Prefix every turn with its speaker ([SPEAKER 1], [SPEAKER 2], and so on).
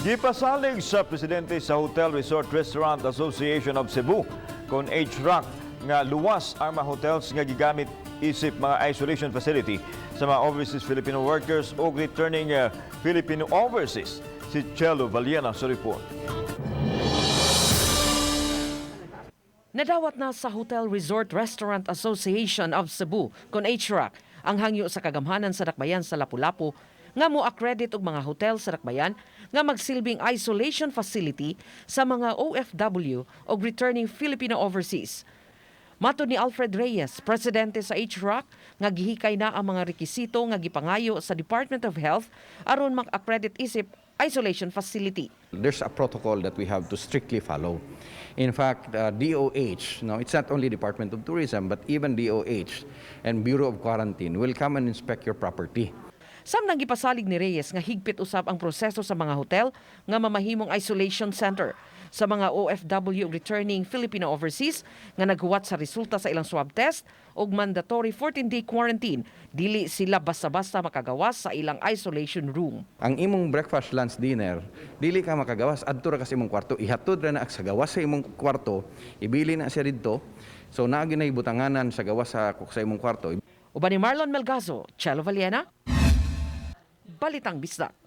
[SPEAKER 1] Gipasalig sa presidente sa Hotel Resort Restaurant Association of Cebu kon HRAC nga luwas ang mga hotels nga gigamit isip mga isolation facility sa mga overseas Filipino workers o returning Filipino overseas. Si Chelo Valiena sa report.
[SPEAKER 2] Nadawat na sa Hotel Resort Restaurant Association of Cebu kon HRAC ang hangyo sa kagamhanan sa dakbayan sa Lapu-Lapu nga mo accredit og mga hotel sa dakbayan nga magsilbing isolation facility sa mga OFW o returning Filipino overseas. Matod ni Alfred Reyes, presidente sa HRAC, nga gihikay na ang mga rekisito nga gipangayo sa Department of Health aron mag-accredit isip isolation facility.
[SPEAKER 3] There's a protocol that we have to strictly follow. In fact, DOH, no, it's not only Department of Tourism, but even DOH and Bureau of Quarantine will come and inspect your property.
[SPEAKER 2] Samtang gipasalig ni Reyes nga higpit usab ang proseso sa mga hotel nga mamahimong isolation center sa mga OFW returning Filipino overseas nga naghuwat sa resulta sa ilang swab test ug mandatory 14-day quarantine, dili sila basta-basta makagawas sa ilang isolation room.
[SPEAKER 3] Ang imong breakfast, lunch, dinner, dili ka makagawas, adto ra ka sa imong kwarto, ihatod ra na sa gawas sa imong kwarto, ibili na siya didto. So naa gyud butanganan sa gawas sa imong kwarto.
[SPEAKER 2] Uban ni Marlon Melgazo, Chelo Valiena, Balitang Bisdak.